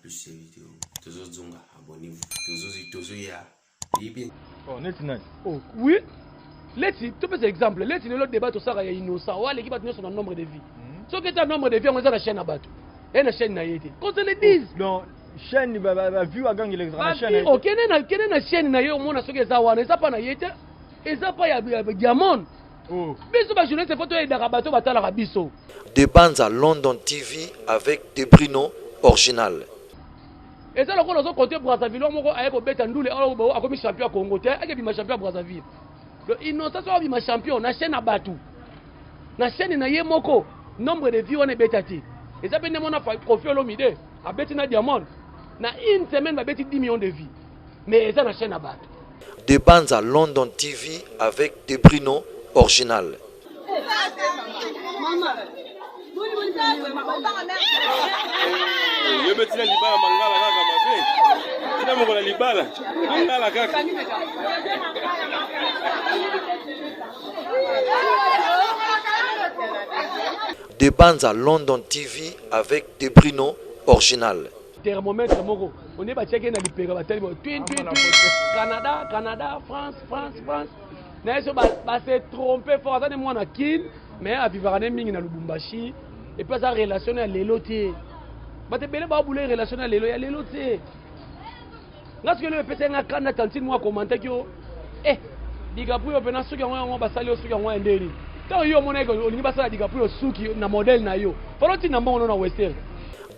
Plus de vidéos. Tozozonga, abonnez-vous. Tozo tozoya. Yebi. Oh, neti nani? Oh, oui. Leti, topesa exemple. Leti lelo débat tosaka ya innocent. Oyo aleki bato nyonso na nombre de vie. Soki eza nombre de vie yango eza na chaîne ya bato. Ye na chaîne na ye te. Qu'on se le dise. Oh, donc chaîne ba ba, ba view agangela ezaka na chaîne. Okende na kende na chaîne na ye omona soki eza wana eza pa na ye te. Eza pa ya, ya Diamond. Oh. Biso ba journaliste faut toyedaka bato batalaka biso. De Banza London TV avec Debrino original. Eza lokola ozo compter Brazzaville moko aye kobeta ndule awa akomi champion ya Congo te, ake bima champion ya Brazzaville. Donc innocent soki abima champion na chaîne ya batu. Na chaîne na ye moko nombre de vues wana ebeta te. Eza pe nde mona Koffi Olomide abeti na Diamond na une semaine babeti 10 millions de vues. Mais eza na chaîne ya batu. De Banza London TV avec Debrino original. Yo mpe tina libala mangala kaka mabe tina moko na libala mangala kaka. De Banza London TV avec Debrino original. Thermomètre moko onde batiaki ye na lipeka batali bo twin twin twin Canada Canada France France France na ye so ba se tromper fort aza ne mwana kin mais avivaka ne mingi na Lubumbashi et puis aza relation ya lelo te bato ebele baobule relation ya lelo ya lelo te nga soki eloko epesaki nga kanda tantine moko akomantaki yo eh DiCaprio mpena suki yango yango basali yo suki yango ya ndeni ntango yo omonaki olingi basala DiCaprio suki na modèle na yo falo otinda mbongo no na western.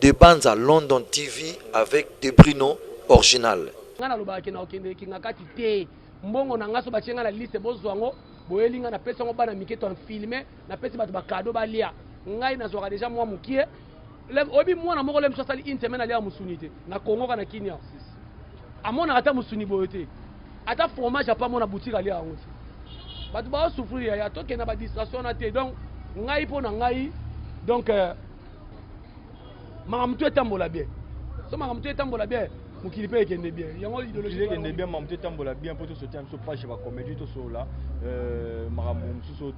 De Banza London TV avec Debrino original. Nga nalobaka ke nakokende kingakati te mbongo na nga so batie nga na liste bozwa yango boyeli nga napesi yango bana mike to filme napesi bato ba cadeau balia ngai nazwaka deja mwa mokie oyebi mwana moko le mosusu asali une semaine aliaka mosuni te na Congo ka na Kenya amonaka ata mosuni boye te ata fromage apa mona boutique aliaka yango te bato bao souffrir yaya tokenda ba distraction wana te donc ngai mpo na ngai donc euh, makambo to etambola bien so makambo to etambola bien mokili mpe ekende bien yango idéologie ekende bien makambo to etambola bien mpo tosotia biso page ya bacomédie tosolola euh, makambo mosusu oyo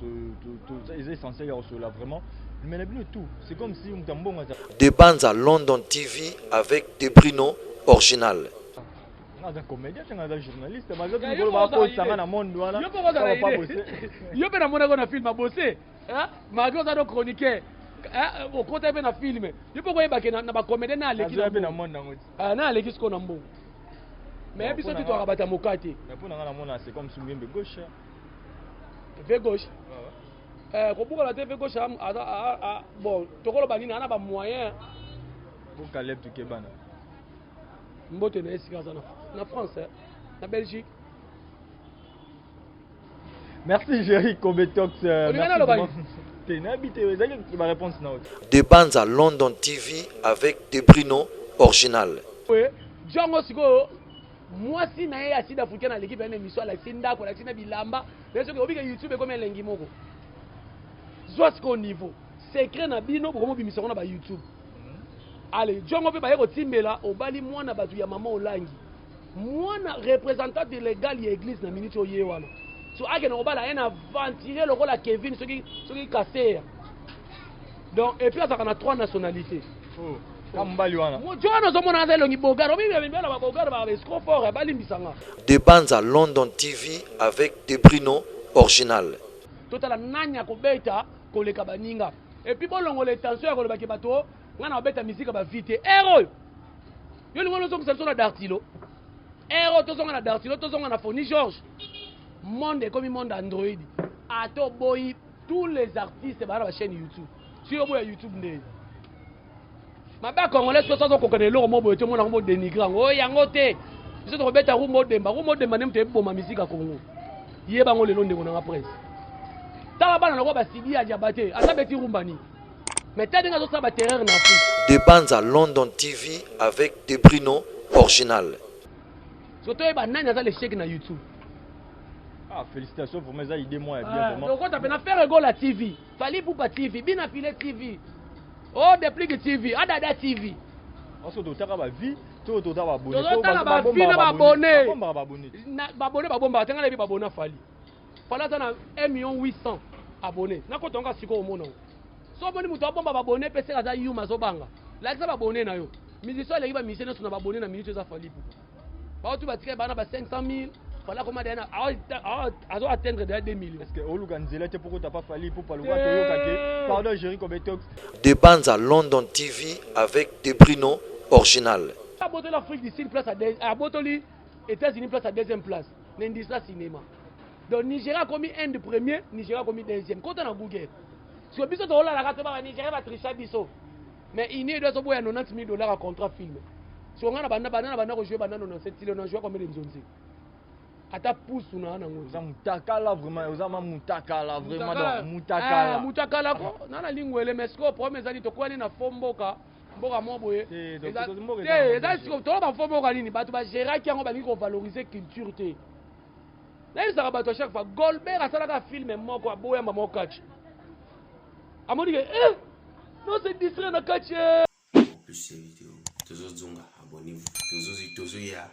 eza essentiel ya kosolola vraiment mais na bino tout c'est comme si moto ya mbongo aza De Banza London TV avec Debrino original. Nga aza comédien te nga aza journaliste baza mikolo bakotisa na monde wana yo mpe namonaki na film abose malgré oza no chroniqueur okota mpe na film yo mpe okoyeba ke na bacomédien na aleki na monde yango na aleki sikoyo na mbongo mais biso ti twaka bato ya moka te mpo na nga namona c'est comme si Muyembe gauche ve gauche eh, kobukana te ve gauche aza bon tokoloba nini ana bamoyen bo Caleb Tukebana mbote na ye esika aza na France eh, na Belgique. Merci Jerry Kobetox. Euh, merci. Te nayebi te ezalaki ba réponse na yo. De Banza London TV avec Debrino original. Oui, Django sikoyo mwasi na ye ya sud africaine aleki mpe na émission alakisi ndako alakisi na bilamba naye soki obika youtube ekomi elengi moko zwa sikoyo niveau secret na bino bokomobimisa yango na ba youtube Ale djongo pe baye kotimbela obali mwana batu ya maman olangi mwana representante legal ya eglise na minute oyo ye wana so akende kobala un aventurier lokola Kevin soki soki kaseya donc et puis azalaka na trois nationalités oh. Ka mobali wana moto wana ozomona aza elongi bogar obibi mibala ba bogar ba escroc fort balimbisa nga De Banza London TV avec Debrino original. Totala nani akobeta koleka baninga. Et puis bolongola tension ya koloba ke bato nga na obeta musique ba vie te. Heure oyo yo lingo ozongisa biso na Dartilo. Heure oyo tozonga na Dartilo, tozonga na Foni George. Monde ekomi monde Android. Ata oboyi tous les artistes bana ba chaîne YouTube. Si oboya YouTube nde. Mabe ya congolais soki azokoka na eloko moko boye te omona yango bodenigre yango oyo yango te biso tokobeta rumba odemba rumba odemba nde moto eboma misika ya congo yeba yango lelo ndeko nanga prince tala bana lokola basidi ya diaba te ata beti rumba nini mais ta ndenge azosala baterreur na afrique De Banza London TV avec Debrino original. So toyeba nani aza l'échec na YouTube. Ah, félicitations vraiment eza idée moi ya bien vraiment. Okota pe na Ferre Gola TV, Fally Ipupa TV, Bina Filet TV. Oh Deplick TV, Adada TV. Parce que totaka ba vie, to totaka ba abonné. Totala ba vie na ba abonné. Babombaka ba abonné. Na ba abonné babombaka te nga nayebi ba abonné Fally. Fally aza na 1 million 800 abonné. Nakota ngo sikoyo omona ngo. So omoni moto abomba ba abonné pe seka aza yuma azobanga. Lakisa ba abonné na yo. Musicien aleki ba musicien nyonso na babone na minute eza Fally Ipupa. Baotu batikali bana ba 500 000, Fally akoma deja na azo atteindre deja 2 millions. Est-ce que oluka nzela te poko tapa Fally Ipupa lokola toyoka te? Pardon Jerry Kobetox. De Banza London TV avec Debrino original. Abotoli Afrique du Sud place à abotoli États-Unis place à deuxième place na industrie cinéma. Donc Nigeria akomi Inde premier, Nigeria akomi deuxième. Kota na Google. Siko biso tokolalaka te ba Nigeria ba tricha biso. Mais ini edo azoboya 90 000 dollars ya contrat film. Siko nga na banda banda na banda ko jouer banda 97 tilo na jouer combien de nzonzi? Ata pusu na nango. Oza mutakala vraiment, oza ma mutakala vraiment donc mutakala. Eh, mutakala ko na na lingwele mais siko problème ezali tokwani na faux mboka. Mboka moko boye. Te, te, eza siko tolo ba faux mboka nini? Bato ba géraki yango balingi ko valoriser culture te. Nayebisaka bato à chaque fois Goldberg asalaka film moko aboyamba moko catch. Amoni ke eh non c'est distrait na catch. Plus ces vidéos, tozozonga, abonnez-vous. Tozozi tozoya.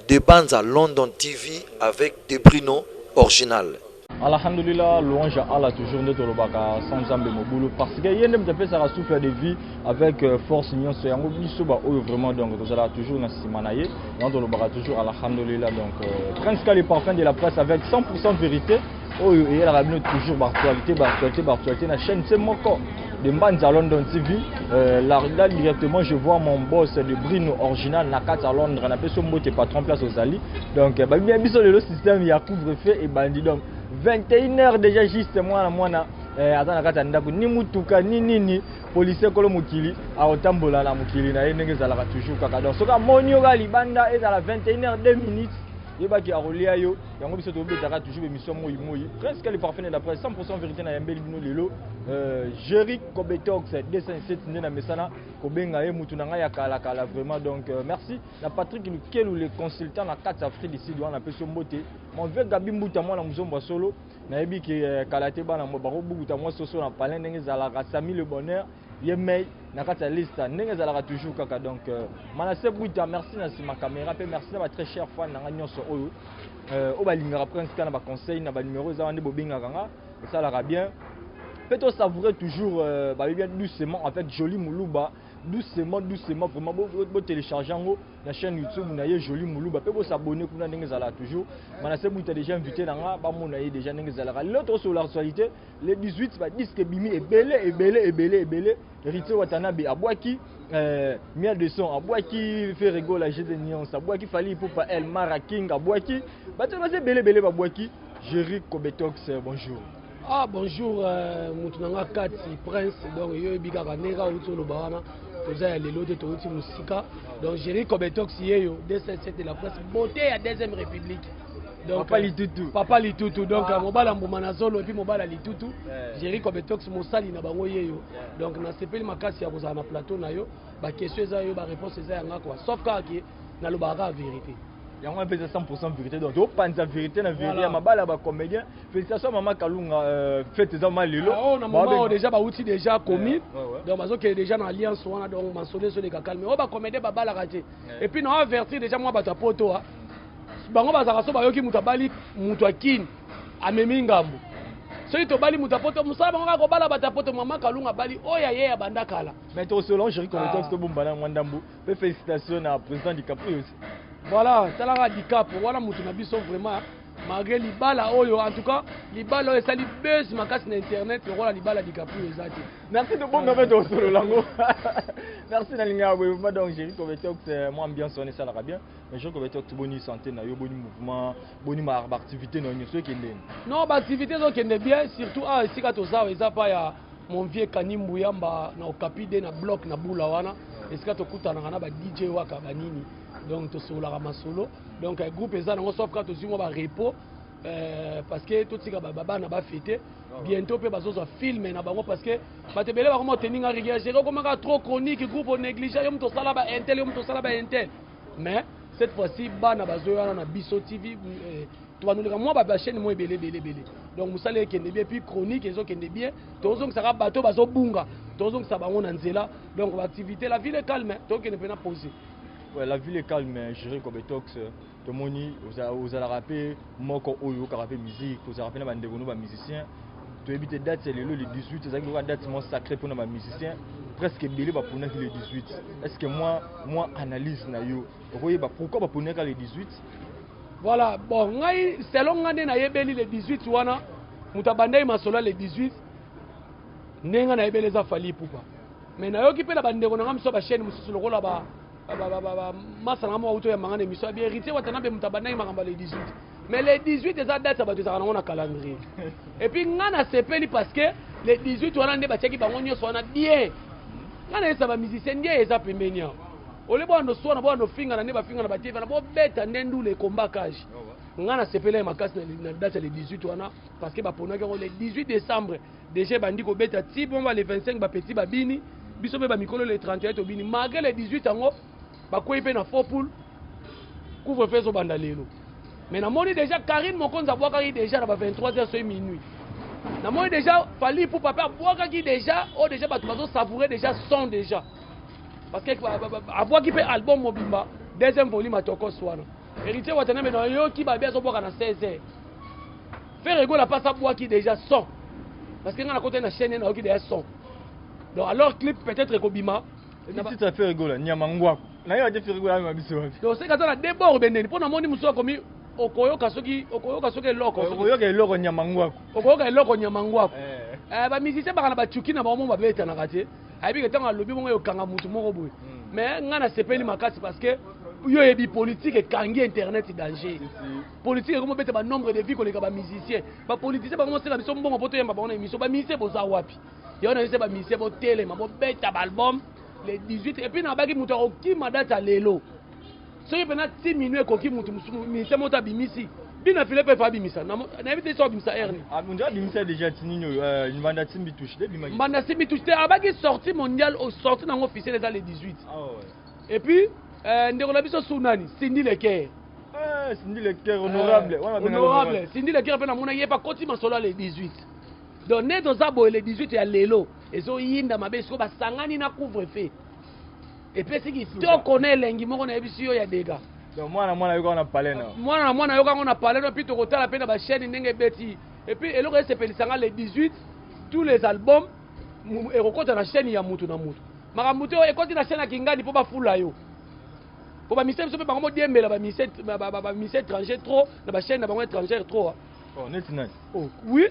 De Banza London TV avec Debrino original. Alhamdulillah, louange à Allah toujours nde tolobaka sans Nzambe mobulu parce que ye nde moto apesaka souffle de vie avec force nyonso yango biso ba oyo vraiment donc tozalaka toujours na nsima na ye yango tolobaka toujours alhamdulillah. Donc Prince Ka le parfum de la presse avec 100% vérité oyo eyelaka bino toujours ba actualité, ba actualité, ba actualité na chaîne se moko de Mbanza London TV. Là, là directement je vois mon boss de Brino original na kati ya Londres na peso mbote patron place ozali. Donc ba bien biso lelo système ya couvre-feu et bandi donc 21h déjà juste mwana mwana aza na kati ya ndako ni mutuka ni nini policier kolo mokili akotambola na mokili na ye ndenge ezalaka toujours kaka. Donc soki amoni yo kaka libanda ezala 21h 2 minutes yebaki akolia yo. Yango biso tobetaka toujours émission moi moi presque le parfum de la presse 100% vérité na yambeli bino lelo. Jerry Kobetox 207 nde na mesana kobenga ye mutu na ngai ya kala kala vraiment. Donc merci na Patrick Lukelu le consultant na kati Afrique du Sud wana pesi mbote mon vieux Gabi Mbuta mwana muzombo solo nayebi ke kala te bana bakobukuta mwa soso na palin ndenge ezalaka Sami le bonheur ye mei na kati ya liste ndenge ezalaka toujours kaka. Donc Manassé Bouta merci na sima caméra pe merci na ba très cher fan na nga nyonso oyo oyo balingaka Prince Ka na ba conseil na ba numéro eza wana nde bobengaka nga esalaka bien. Peut to savourer toujours ba bien doucement avec Jolie Moulouba doucement doucement vraiment bo télécharger yango na chaîne YouTube na ye Jolie Moulouba pe bo s'abonner kuna ndenge ezalaka toujours. Manassé Bouta déjà invité na nga ba mona ye déjà ndenge ezalaka. L'autre sur l'actualité le 18 ba disque bimi ebele ebele ebele ebele Héritier Watanabe abwaki Miel de son abwaki Ferrego la G de Nyons abwaki Fally Ipupa El Mara King abwaki bato baze ebele ebele babwaki. Jerry Kobetox bonjour. Ah bonjour mutu nanga Kati Prince donc yo ebikaka ndenge outi oloba wana toza ya lelo te touti musika. Donc Jerry Kobetox yeyo 277 de la presse beauté ya deuxième république. Donc, Papa Litutu. Papa Litutu donc mobala mbuma na zolo et puis mobala Litutu. Jerry Kobetox mosali na bango yeyo. Donc na sepeli makasi ya kozala na plateau na yo ba question eza yo ba réponse eza yanga quoi sauf kaka ke na lobaka vérité. Yango mpeza 100% vérité donc topanza vérité na vérité ya mabala ba comédien. Félicitations maman Kalunga fête eza ma lelo. Ah, oh, na moment déjà ba outil déjà commis. Donc bazo ke déjà na alliance wana donc masole so de calme. Oh ba comédien ba bala raté. Et puis na avertir déjà moi bato poto ah. Bango bazaka so bayoki mutu abali mutu akini amemi ngambo. Soki tobali mutu apoto musala bango kaka kobala bato apoto mama Kalunga bali oya ye ya banda kala. Mais to selon Jerry Kobetox to bomba na mwandambu. Pe félicitations na président DiCaprio aussi. Voilà, talaka DiCaprio wana mutu na biso vraiment malgré libala oyo en tout cas libala oyo esali buzz makasi na internet lokola libala DiCaprio eza te. Merci de bon gamin de solo lango. Merci na linga boye vraiment donc Jerry Kobetox moi ambiance on esalaka bien. Mais Jerry Kobetox boni santé na yo boni mouvement boni ma activité na yo soki kende. Non ba activité zo kende bien surtout ah esika toza eza pa ya mon vieux Kanimbu Yamba na Okapi de na bloc na Bula wana esika tokutanaka na ba DJ waka ba nini. Donc tosololaka masolo. Donc groupe eza nango sauf quand tozwi mwa ba repos parce que totika ba bana ba fêter bientôt pe bazozwa film na bango parce que bato ebele bakoma oteninga rigueur gérer okomaka trop chronique groupe o néglige yo moto osala ba intel yo moto osala ba intel. Mais cette fois-ci bana bazoyana na Biso TV tobanoleka mwa ba chaîne mo ebele ebele ebele. Donc mosala ekende bien puis chronique ezokende bien tozongisaka bato bazobunga tozongisa bango na nzela. Donc l'activité la ville est calme tokende pena poser. Ouais, la ville est calme, Jerry Kobetox, tomoni ozalaka pe moko oyo okaka pe musique, ozalaka pe na bandeko no ba musicien. Toyebi te date ya lelo le 18 ezalaki lokola date moko sacrée mpona ba musicien. Presque ebele baponaki le 18. Est ce que mwa analyse na yo okoyeba pourquoi baponaki le 18? Voilà, bon, ngai selon ngai nde nayebeli le 18 wana, moto abandaki masolo ya le 18 ndenge ngai nayebeli eza Fally Ipupa. Mais nayoki mpe na bandeko na ngai mosusu ya bachaîne mosusu lokola ba masa na ngai moko auti oyamba ngai na émission ya Héritier Watanabe, moto abandaki makambo ya le 18. Mais le 18 eza date ya bato ezalaka nango na calendrier. Et puis ngai nasepeli parce que le 18 wana nde batiaki bango nyonso wana bien. Ngai nayesa bamusicien nde eza pembeni awa, ole bwana oswana, bwana ofingana, nde bafingana batie wana, bobeta nde ndula ekomba cage. Ngai nasepeli ye makasi na date ya le 18 wana parce que baponaki yango le 18 décembre. Déjà ebandi kobeta ti bongo le 25, bapeti babini, biso mpe bamikolo le 31 tobini. Malgré le 18 yango bakwei mpe na faux poule, couvre-feu ezobanda lelo. Mais namoni déjà Karine Mokonzi abwakaki déjà na ba 23 heures soki minuit. Namoni déjà Fally Ipupa mpe abwakaki déjà, oyo déjà bato bazosavourer déjà son déjà, parce que abwaki mpe album mobimba, deuxième volume atokos wana. Héritier Watanabe nayoki babi azobwaka na 16 heures. Ferre Gola mpasi abwaki déjà son, parce que ngai nakota na chaîne, nayoki déjà son. Donc alors clip peut-être ekobima. Titre ya Ferre Gola, nyama ngwaku, nayeba te Ferre Gola amema biso wapi. Donc seka aza na deux bord bendeni, mpo namoni mosusu akomi okoyoka soki okoyoka soki eloko. Okoyoka eloko nyama ngwaku. Okoyoka eloko nyama ngwaku. Bamusicien baka na bacuki na bango mo babetanaka te, ayebi ke ntango alobi bongo ekokanga mutu moko boye. Mais ngai nasepeli makasi parce que yo oyebi politique ekangi internet, danger. Politique ekomi obeta banombre de vie koleka bamusicien. Bapoliticien bango mosenga biso mbongo mpo toyemba bango na émission. Bamusicien boza wapi? Yango na biso bamusicien, botelema, bobeta baalbum le 18. Et puis nabaki moto akokima date ya lelo, soki mpena ti minuit ekoki, motu musicien moto abimisi bina file mpe fa abimisa, nayebi te so abimisa heure nini. Ndio abimisa déjà ti nini oyo, mbanda simbi touche te bimaki. Mbanda simbi touche te, abaki sortie mondiale, sortie nango officielle eza le 18. Ah ouais. Et puis ndeko na biso su nani, Cindy Leker. Cindy Leker, honorable. Honorable Cindy Leker mpe namonaki ye mpe akoti masolo ya le 18. Donc nde toza boye, le 18 ya lelo ezoyinda mabe. Sikoyo basangani na couvre feu, epesi kitoko na elengi moko, nayebisi yo ya dega. Donc mwana mwana yoka na palais na. Mwana na mwana yoka yango na palais no. Puis tokotala mpe na bachaîne ndenge ebeti. Et puis eloko esepelisanga, le 18 tous les albums ekokota na chaîne ya mutu na mutu. Makambo te ekoti na chaîne ya Kingani mpo bafula yo, po bamusicien biso mpe bango modiembela bamusicien étranger trop na bachaîne na bango étrangère trop, ah. Oh, neti nani? Oh, oui,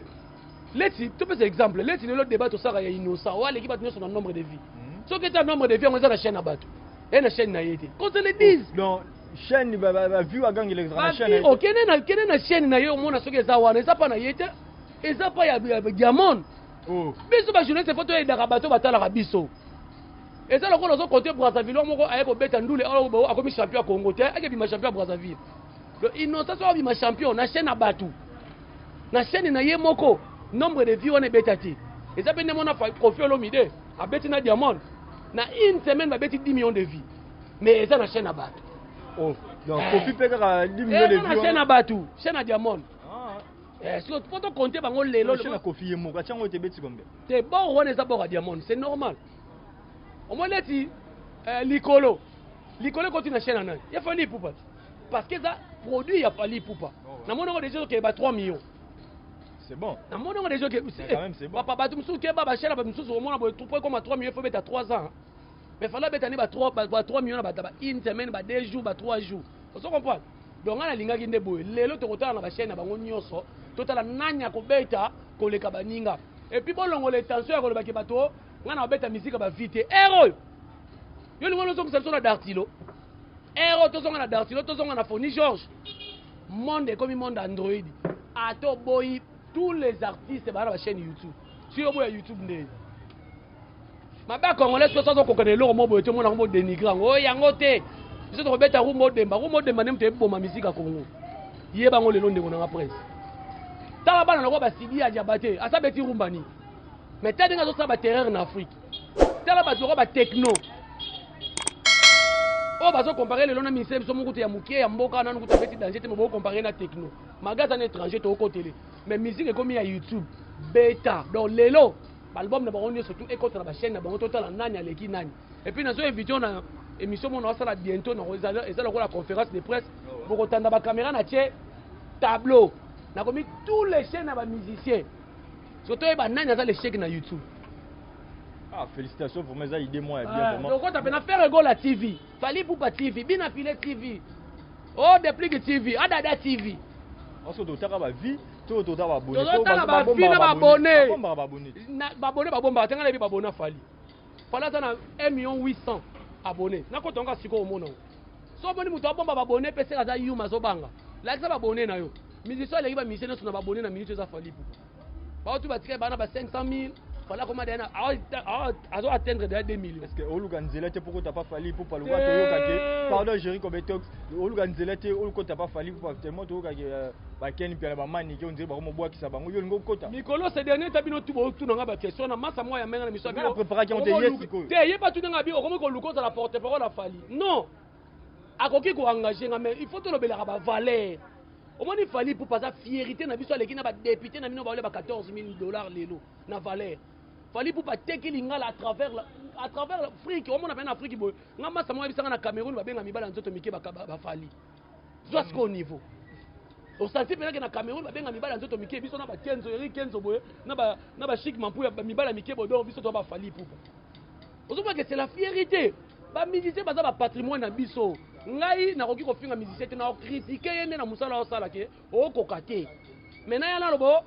leti topesa exemple, leti lelo débat tosaka ya Innocent oyo aleki bato nyonso na nombre de vie. Soki eza nombre de vie yango eza na chaîne ya bato, ye na chaîne na ye te, qu'on se le dise. Donc chaîne bavue agangela ezaka na chaîne na ye te. Okende na kende na chaîne na ye, omona soki eza wana, eza mpa na ye te, eza mpa ya Diamond. Oh. Biso bajournaliste fo toyedaka bato batalaka biso. Eza lokola ozokote Brazzaville moko aye kobeta ndule oyo akomi champion ya Congo te, akebima champion ya Brazzaville. Donc Innocent soki abima champion na chaîne ya bato, na chaîne na ye moko nombre de vie wana ebeta te. Eza mpe nde mona Koffi Olomide abeti na Diamond, na une semaine babeti 10 millions de vues, mais eza na chaîne ya bato. Oh. Donc Koffi mpe kaka 10 millions de eza na vues chaîne wana. Ya bato, chaîne ya Diamond. Ah. Soki po tokonte bango lelo. Chaîne ya Koffi ye moko atiango ete ebeti combien? Te, bord wana eza bord ya Diamond, c'est normal. Omoni neti likolo likolo ekoti na chaîne ya nani? Ya Fally Ipupa te, parce que eza produit ya Fally Ipupa. Namoni yango déjà okeye ba 3 millions. C'est bon. Namoni yango déjà oke. Mais quand même, c'est bon. Papa, bato mosusu keba, bachaîne ya bato mosusu, omona boye po ekoma 3 millions, fo beta 3 ans. Mais Fally abeta nde ba 3, ba 3 millions na bato ba une semaine, ba 2 jours, ba 3 jours, ozo comprendre? Donc ngai nalingaki nde boye, lelo tokotala na bachaîne na bango nyonso, totala nani akobeta koleka baninga. Et puis bolongola tension ya kolobaki bato ngai na kobeta misika bavi te. Heure oyo yo lingo ozongisa biso na Dartilo, heure oyo tozonga na Dartilo, tozonga na Foni George. Monde ekomi monde Android, ata oboyi, tous les artistes baa na bachaîne YouTube. Si yo boya YouTube nde mabe ya Congolais, soki azokoka na eloko mo boye te, omona yango bodénigre yango, oyo yango te. Biso tokobeta rumba odemba, rumba odemba nde moto eboma misika ya Congo. Yeba yango lelo, ndeko nanga Prince. Tala bana lokola basidi ya diaba te, asa beti rumba nini, mais tala ndenge azosala baterreur na Afrique. Tala bato lokola batekno oyo bazocomparer lelo na ministère biso moko te ya mokie ya mboka, nanu kutu abeti danger te, me bokocomparer na Tekno magaza na étranger tookotele. Mais musique ekomi ya YouTube beta. Donc lelo baalbum na bango nyonso tu ekota na bachaîne na bango, totala nani aleki nani. Et puis nazo invité na émission moko naosala bientôt, eza lokola conférence de presse, bokotanda bacaméra na tie tableau, nakomi tous les chaînes ya bamusicien, so toyeba nani aza l'échec na YouTube. Ah, félicitations vraiment, eza idée moko ya bien vraiment. Tokota mpe na Ferre Gola TV, Fally Ipupa TV, Bina Filet TV, oh Deplick TV, Adada TV. Parce que totaka ba vie, to totaka ba abonné. Tozotala ba vie na ba abonné. Babombaka ba abonné. Na ba abonné babombaka te, ngai nayebi ba abonné ya Fally. Fally aza na 1 million 800 abonné. Nakota ngo sikoyo omona ngo. So omoni moto abomba ba abonné mpe seka aza yuma azobanga. Lakisa ba abonné na yo. Musicien aleki ba musicien nyonso na ba abonné na minute eza Fally Ipupa. Baotu batikali bana ba 500 000, Fally akoma deja na azo atteindre deja 2 millions. Est-ce que oluka nzela te poko tapa Fally Ipupa lokola toyoka ke pardon Jerry Kobetox oluka nzela te olukota pa Fally Ipupa tellement toyoka ke ba Ken Mpiana ba Manike on dirait bako mobwakisa bango yo olingi okota. Mikolo ces derniers temps bino tout botuna nga ba question na masa mwa ya menga na miso ya Nga na préparaki yango te, ye sikoyo. Te ye batuna nga bi okomi koluka ozala porte parole ya Fally. Non. Akoki ko engager nga mais il faut tolobelaka ba valeur. Omoni Fally Ipupa aza fierité na biso aleki na ba député na bino baolia ba 14 000 dollars lelo na valeur. Fally Ipupa ateki lingala à travers la, à travers l'Afrique. Omona pe na Afrique boye. Nga masa moko ayebisanga na Cameroun babenga mibala nzoto mike ba, ba, ba Fally. Zwa sikoyo niveau. Osanti mpenza ke na Cameroun babenga mibala nzoto mike biso na ba Kenzo, Eric Kenzo boye na ba na ba Chic Mampuya ba mibala mike boye donc biso to ba Fally Ipupa. Ozomona ke c'est la fierité. Ba musiciens baza ba patrimoine na biso. Ngai nakoki kofinga musicien te, nako critiquer ye nde na mosala osala ke okoka te. Mais naya naloba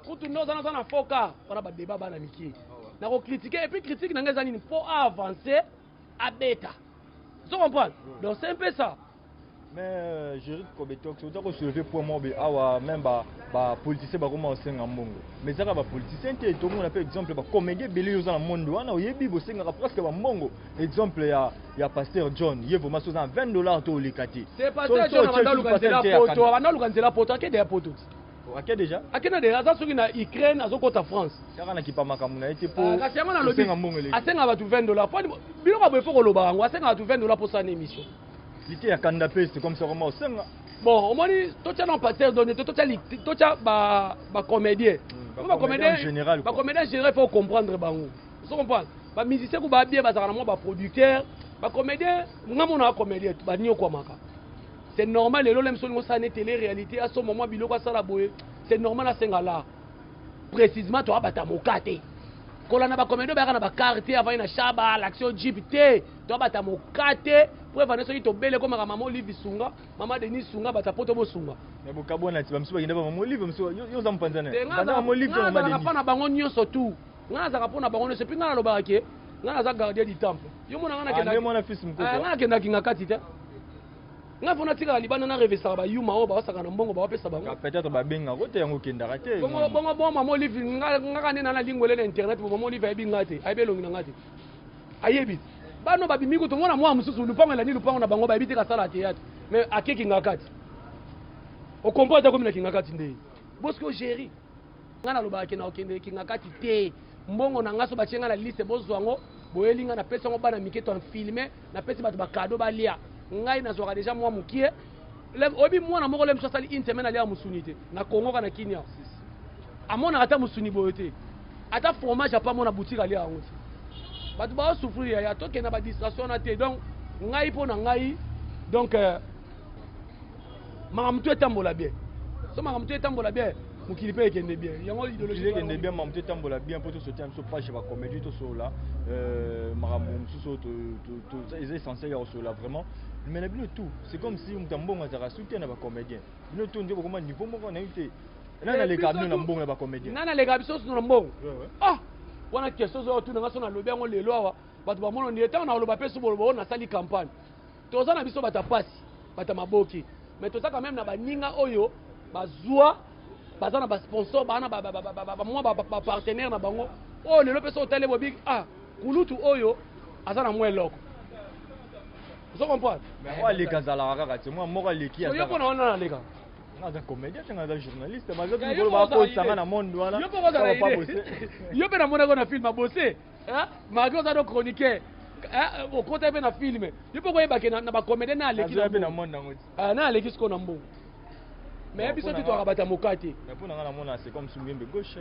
kutu nde oza naza na faux car wana ba débat bana mike. Nako critiquer et puis critique na ngai eza nini po a avancer abeta. Ozo comprendre? Donc c'est un peu ça. Mais Jerry Kobetox, oza ko soulever point moko boye awa même ba ba politiciens bakoma kosenga mbongo. Mais ezaka ba politiciens te, tomona pe exemple ba comédien ebele yo oza na monde wana oyebi bosengaka presque ba mbongo. Exemple ya ya pasteur John, ye vraiment soza na 20 dollars to oleka te. Te pasteur John abanda luka nzela poto, abanda luka nzela poto, akende ya poto. Ake déjà? Akende déjà, aza soki na Ukraine azokota France. Kaka na kipa makambo na ye te po kasi yango nalobi asenga bato 20 dollars. Biloko boye faut koloba yango, asenga bato 20 dollars po sala émission. Lite ya kanda pe c'est comme ça comment osenga. Bon, omoni totia na pasteur donné totia totia ba ba comédien. Ba comédien en général. Ba comédien en général faut comprendre bango. Faut comprendre. Ba musicien ku ba bien bazaka na mwa ba producteur, ba comédien nga mona comédien ba nyokwamaka. C'est normal lelo lem solingo sala ne télé réalité asomba mwa biloko asala boye. C'est normal asenga la. Précisément to abata moka te. Kolanda ba comédien bayaka na ba carte avant na shaba l'action jeep te. To abata moka te. Preuve ane soki tobele komaka mama Olive sunga, mama Denis sunga bata poto bosunga. Mais bokabwana ti ba misusu bakenda ba mama Olive misusu yo oza mopanzi na. Te nga mama Olive to mama Denis. Nga na bango nyonso tout. Nga nazaka pona bango nyonso puis nga nalobaka ke nga naza gardien du temple. Yo mona nga nakenda. Ah mwana fils mukoko. Nga nakenda kinga kati te. Nga fona tikala libanda na revesaka ba yuma oyo baosaka na mbongo baopesa bango. Peut-être babenga ko te yango okendaka te. Bongo bongo bon mama Olive nga nga nde na lingwele na internet mama Olive ayebi nga te, ayebi elongi na nga te. Ayebi. Bano babimi kutu mwana mwa mosusu lupango elandi lupango na bango bayebi te kasala théâtre mais ake kinga kati. Okomprendre ata komi na kinga kati nde. Bosco géri. Nga nalobaka ke nakokende kinga kati te. Mbongo na nga so batie nga na liste bozwa yango boyeli nga napesi yango bana mike to filme napesi bato ba cadeau balia. Ngai nazwaka deja mwa mokie. Oyebi mwana moko le mosusu asali une semaine aliaka mosuni te na Congo ka na Kenya. Amonaka ata mosuni boye te. Ata fromage apa mona boutique alia yango te. Bato bao souffrir yaya tokenda ba distraction wana te. Donc ngai mpo na ngai donc makambo to etambola bien. So makambo to etambola bien mokili mpe ekende bien. Yango idéologie ekende bien, makambo to etambola bien mpo tosotia biso page ya ba comédie tosolola makambo mosusu eza essentiel ya kosolola vraiment. Mais na bino tout c'est comme si moto ya mbongo azalaka soutien na ba comédien. Bino tout nde bokoma niveau moko na te. Nani aleka bino na mbongo ya ba comédien? Nani aleka biso na mbongo? Ah wana question ozo tuna nga so nalobi yango lelo awa bato bamono ndie ntango nakoloba mpe so boloba oyo nasali campagne. Toza na biso bato ya pasi, bato ya maboke, mais toza quand même na baninga oyo bazwa baza na ba sponsor, bana ba mwa ba partenaire na bango oyo lelo mpe so otali bobi ah kulutu oyo aza na mwa eloko. Ozo comprendre? Mais oyo aleka azalaka kaka te, mwa moko aleki So yo mpona wana naleka. Nga aza comédien te, nga aza journaliste. Malgré tout, mikolo bakosanga na monde wana. Yo mpe kozala idée. Yo mpe namonaki na film abose. Malgré oza no chroniqueur. Okota mpe na film. Yo mpe koyeba ke na ba comédien na aleki na na monde yango. Na aleki siko na mbongo. Mais biso tu toka bata moka te. Mais pona nga namona c'est comme si Mbembe gauche.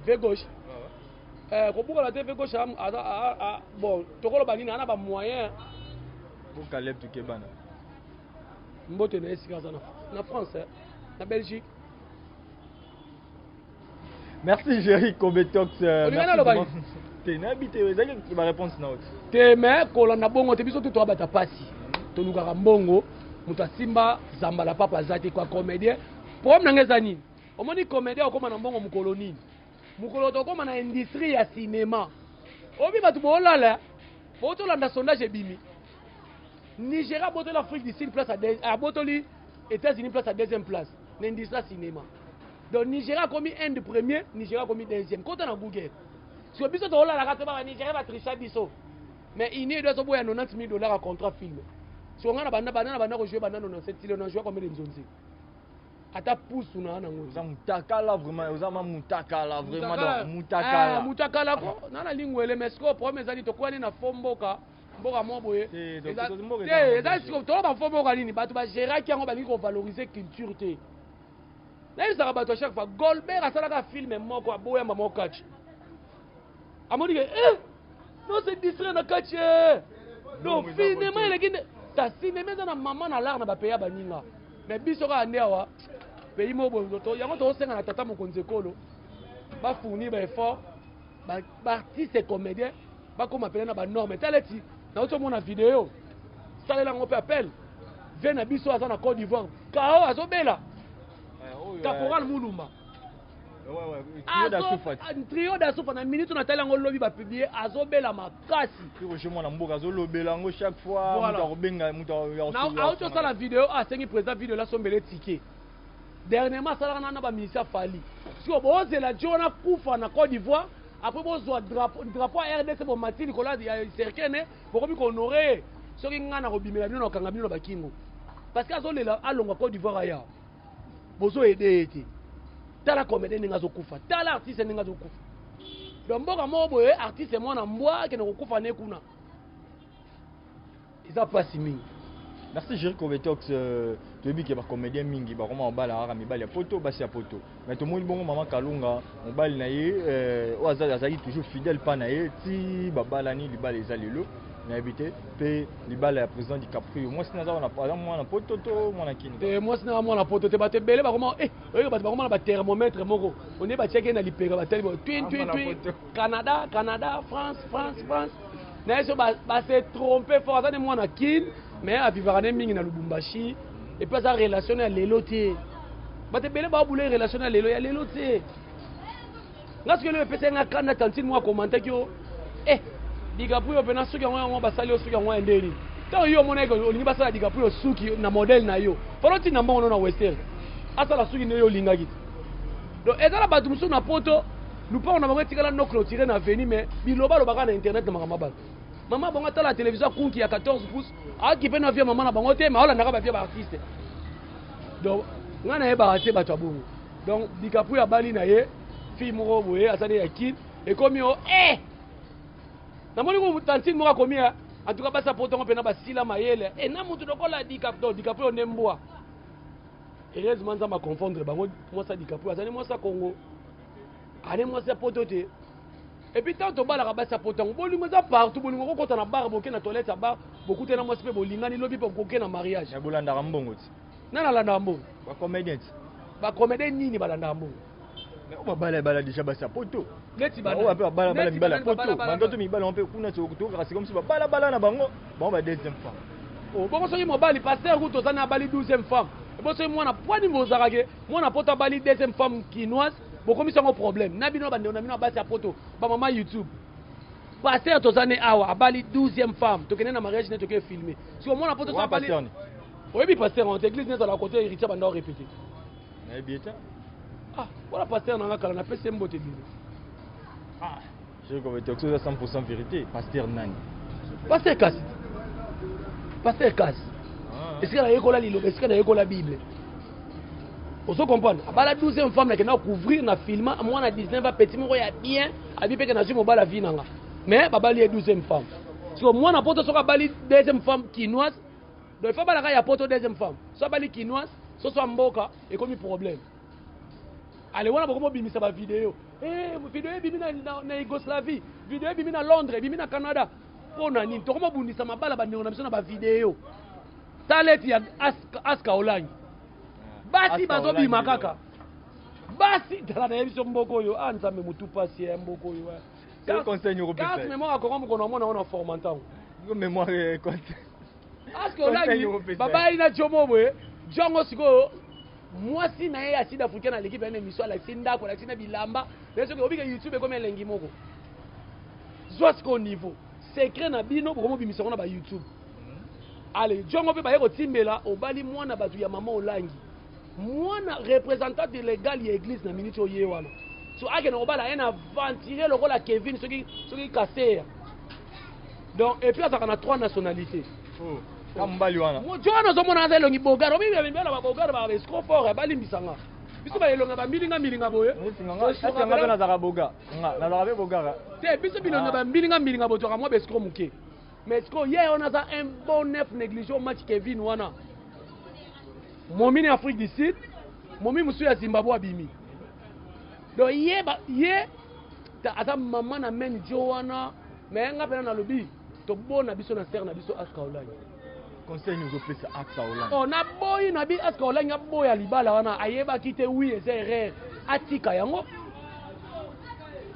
V gauche. Kobukala te V gauche aza bon tokoloba nini ana ba moyen. Bo Caleb Tukebana. Mbote na esika aza na France, na Belgique. Merci Jerry Kobetox. Merci. Te, nayebi te, ezalaki baréponse na yo te. Te, mais kolanda bongo te. Biso tu toabata pasi, tolukaka mbongo. Moto asimba zambala papa aza te kwa comédien. Problème na ngai eza nini? Omoni, comédien okóma na mbongo mokolo nini? Mokolo tokóma na industrie ya cinéma. Oyebi, bato boolala botolanda sondage ebimi: Nigeria abotoli Afrique du Sud place, abotoli États-Unis place ya deuxième place na industrie ya cinéma. Donc Nigeria akomi Inde premier, Nigeria akomi deuxième. Kota na Google. Siko biso tokolalaka to baka Nigeria batricha biso, mais ini edo azoboya 90 000 $ ya contrat film. Siko ngai na banda banda na banda kojouer banda 97 tilo na jouer combien de nzonzi ata pusu na nango. Oza mutakala vraiment, oza ma mutakala vraiment, donc mutakala. Mutakala ko na na lingwele. Mais sikoyo problème ezali tokwani na fo mboka, mboka moko boye. Te, mboka te. Eza eza sikoyo toloba fo mboka nini? Bato bagéraki yango, balingi kovaloriser culture te. Nayebisaka bato à chaque fois, Golbert asalaka film moko, aboyamba moko kati, amoni ke eh, non, se distraire na kati eh. Donc Mbongo eza cinéma kote. Eleki nde ta cinéma eza na mama na lar na bapays ya baninga, mais biso kaka nde awa pays moko boye. Yango tozosenga na tata mokonzi ekolo bafournir baeffort, baartiste comédien bakóma pene na banorme. Tala eti nauti omona video, salela yango mpe appel ve na biso aza na Côte d'Ivoire kao azobela. Caporal Mulumba. Trio d'Asufa na minute natali yango lobi, bapublier azobela makasi. Roger mwana mboka azolobela yango chaque fois. Voilà. Moto akobenga moto. Auti osala video, asengi président video lasombela etike. Dernièrement asalaka na baministère Fally. Siko bozela jo wana kufa na Côte d'Ivoire, après bozwa drapeau ya RDC, bomati likolo ya cercueil, bokomi kohonorer ye. Soki ngai na kobimela bino, na kokanga bino na bakingo, parce que azolela alongwa Côte d'Ivoire aya, bozoaider ye te. Tala comédien ndenge azokufa, tala artiste ndenge azokufa. Donc mboka moko boye, artiste mwana mbwa akende kokufa ne kuna, eza mpasi mingi. Merci Géri Cobetox. Toyebi ke bacomédien mingi bakoma mobala kaka mibali ya poto, basi ya poto, mais tomoni bongo mama Kalunga, mobali na ye oyo azalaki toujours fidèle mpa na ye ti babalani. Libala eza lelo, nayebi te mpe libala ya président DiCaprio, mwasi naza wana aza mwana poto to mwana kini? Te, mwasi na mwana poto te. Bato ebele bakoma oyoka bato bakoma na bathermomètre moko onde batiaki ye na lipeka, batali bo twin twin twin, Canada, Canada, France, France, France. Na ye so base trompe fort. Aza ne mwana Kine, mais avivaka ne mingi na Lubumbashi. Et puis aza relation ya lelo te. Bato ebele baobula relation ya lelo, ya lelo te. Nga soki eloko epesaki nga kanda, tantine moko akomantaki yo DiCaprio mpena suki yango basali yo suki yango ya ndeni. Ntango yo omonaki olingi basala DiCaprio suki na modèle na yo, fala otinda mbongo no na Western, asala suki nde yo olingaki te. Donc eza na bato mosusu na poto, lupango na bango etikala no clôturé na avenue, mais biloba alobaka na internet na makambo ya bato. Mama bango atala télévision kunki ya 14 pouces, aoki mpe na vie mama na bango te, ma olandaka bavie baartiste. Donc ngai nayebaka te bato ya bongo. Donc DiCaprio abali na ye fille moko boye, azali ya Kine. Ekomi o namoni ko tantine moko akomi ya en tout cas basi apotongo mpena basila mayele na mutu lokola DiCaprio. Donc DiCaprio nde mbwa. Heureusement Nzambe aconfondre bango. Mwasi ya DiCaprio azali mwasi ya Congo, ane mwasi ya poto te. Et puis ntango tobalaka basi ya poto yango, bolingo eza partout. Bolingo kokota na bar, boke na toilette ya bar, bokutana mwasi mpe bolingani, lobi mpe bokoke na mariage. Ya bolandaka mbongo ti. Nani alandaka mbongo? Bacomédien ti. Bacomédien nini balandaka mbongo? Mais oyo babala ebala déjà basi ya poto. Neti oyo mpe babala bala neti mibali ya banani poto. babala. Bandoto mibali yango mpe kuna tokaka sikoyo mosusu babalabala na bango, bango ba deuxième femme. Oh, bongo soki mobali pasteur kutu oza na abali 12e femme, ebo soki mwana pwani bozalaka ke mwana poto abali deuxième femme kinoise, bokomisi yango problème na bino bandeko na bino ya basi ya poto, bamama YouTube. Pasteur toza ne awa abali 12e femme, tokende na mariage ne, toke filmer. Siko mwana poto so Wana abali pasteur ni? Oyebi pasteur yango te? Église ne ezala côté héritier, banda orépété. Nayebi ete. Ah, wana pasteur nanga kala, napesi ye mbote ebele. Ah, Cobetox, oza 100 vérité. Pasteur nani? Pasteur kasi, pasteur kasi esika nayekola liloba, esika nayekola Bible, ozo comprendre. Abala 12e femme, nakenda couvrir na filma mwana 19, apeti moko ya bien, abi peke nazwi mobali avi nanga, mais babali ye 12e femme. Siko mwana poto soki abali deuxième femme kinoise, donc il faut abalaka ya poto deuxième femme. So abali kinoise, so so mboka ekomi problème. Ale wana bokomi obimisa bavideo, video ebimi na Yougoslavie, video ebimi na Londres, ebimi na Canada. Mpo na nini tokomi obundisa mabala bandeko na biso na bavideo? Tala eti ya Aska Olangi, basi Aska bazobima Olangi, kaka basi. Tala, nayebi so mboka oyo, a Nzambe, motu pasi ya mboka oyo. C'est conseil nini okopesa Carte ye? mémoire ya Congo mokolo namona yango na forma ntango. Ngo mémoire eh, conseil. Aske Conseil olangi nini okopesa ye? babayali na jomo boye jongo sikoyo mwasi na ye ya sud africaine aleki mpe na émission alakisi ndako alakisi na bilamba naye soki obike youtube ekomi elengi moko zwa sikoyo niveau secret na bino bokomobimisa yango na ba youtube ale jongo mpe baye kotimbela obali mwana bato ya mama olangi mwana représentante légal ya église na minute oyo ye wana so akende kobala ye na aventurier lokola kevin soki soki kaseya donc et puis azalaka na trois nationalités Oh, ka mobali wana. jo wana ozomona aza elongi bogare omibimibala babogare ba escroc fort balimbisanga biso baelongi ya bambilinga mbilinga boye Nga nga mpe nazalaka boga. Nga nazalaka mpe bogara. te biso bilongi ya Ah. bambilinga mbilinga boye tozalaka mwa baescroc moke mais sikoyo ye wana aza un bon neuf négligé au match kevin wana momi na afrique du sud momi mosusu ya zimbabwe abimi donc ye, ba, ye ta, aza mama na mene jo wana me nga mpena nalobi tobona biso na sere na biso aska olangi Conseil nini ozopesa Axa Hollande? oh, naboyi na bi aska olangi aboya libala wana ayebaki te wi eza erreur atika yango